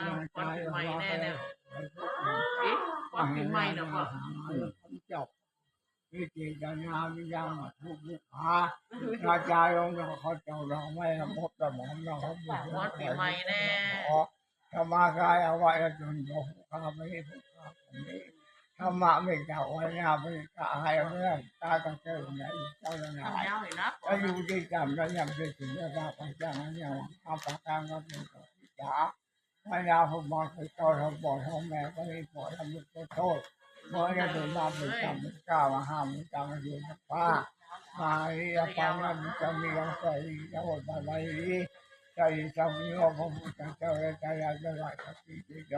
ອ່າ ຄວັນປີໃໝ່ແນ່ແລ້ວ. ເອ໊ະ ຄວັນປີໃໝ່ແລ້ວບໍ່? ເຈົ້າ ມີເຈດຕະນາມີຢ່າງມາທຸກລູກຫາ ອາຈານລົງນຳເຂົາເຈົ້າລອງໄວ້ລະບົບລະໝອມນຳເຂົາ ຄວັນປີໃໝ່ແນ່. ທຳມະກາຍອະວະຍະຕົນ ບໍ່ຜູ້ຂ້າບໍ່ມີຜູ້ຂ້າບໍ່ມີ ທຳມະເມດຕາອວຍາບໍລິກາໃຫ້ອະນຸລັກສາກັນເທີນນະ ເຈົ້າທັງຫຼາຍ ອາຍຸດີກຳລະຍຳເປັນສິນລະບາບພະຈັງຍາມອາປາກາງກັບເປັນກາພິຈາ ພະຍາຜູ້ມາຄືເກົ່າ ທັງພໍ່ທັງແມ່ກໍມີພໍ່ທັງລູກຂໍໂທດ ບໍ່ໄດ້ເປັນບາບເປັນກຳເປັນກ້າມະຫາມຸນຕາມາຢູ່ນຳພາ ມາລິຍະປານະມິຈະມີອັງກະລີ ຈະໂຫດບາໄລລີ ຈະອິສັງໂຍ ພະພຸດທະເຈົ້າ ຈະລະຈະລະຈະລະຈະປີຕິໂຍ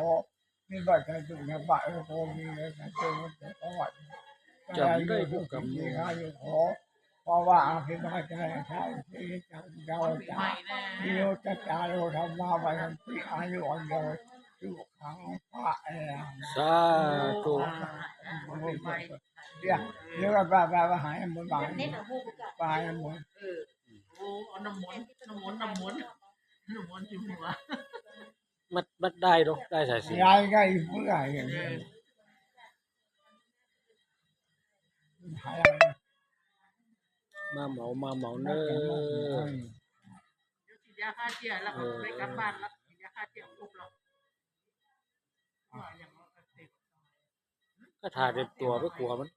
ມີບັດທະຕຸນະບະເອໂກມີເລນະເຈວັນເຈປະວັດ ຈຳໄດ້ບໍ່ກຳ ເອກາຍຸໂກ ພະວະອະພິວາທະນະສະນິຈັງ ພຸດທານຸສາສະນາ ນິໂຍຈະຈາໂລ ທຳມາວັນນະຕິ ອາຍຸວັນໂນ ສຸຂັງພະລັງ ສາທຸ ດຽວ ດຽວ ໄປ ໄປ ໄປຫາໝໍ ໄປຫາໝໍ ເອີ ໂອ້ ເອົານ້ຳມົນ ນ້ຳມົນ ນ້ຳມົນ ນ້ຳມົນຈຸຫົວ ມັດ ມັດໄດ້ດອກ ໄດ້ສາຍສິນ ໄດ້ ໄດ້ ໄດ້ ມາເໝົາ ມາເໝົາເດີ ດຽວສີດຢາຂ້າເຊື້ອແລ້ວກໍໄດ້ກັບບ້ານແລ້ວ ສີດຢາຂ້າເຊື້ອຄົບແລ້ວ ກໍຖ້າເຕັມຕົວໄປກົວມັນ.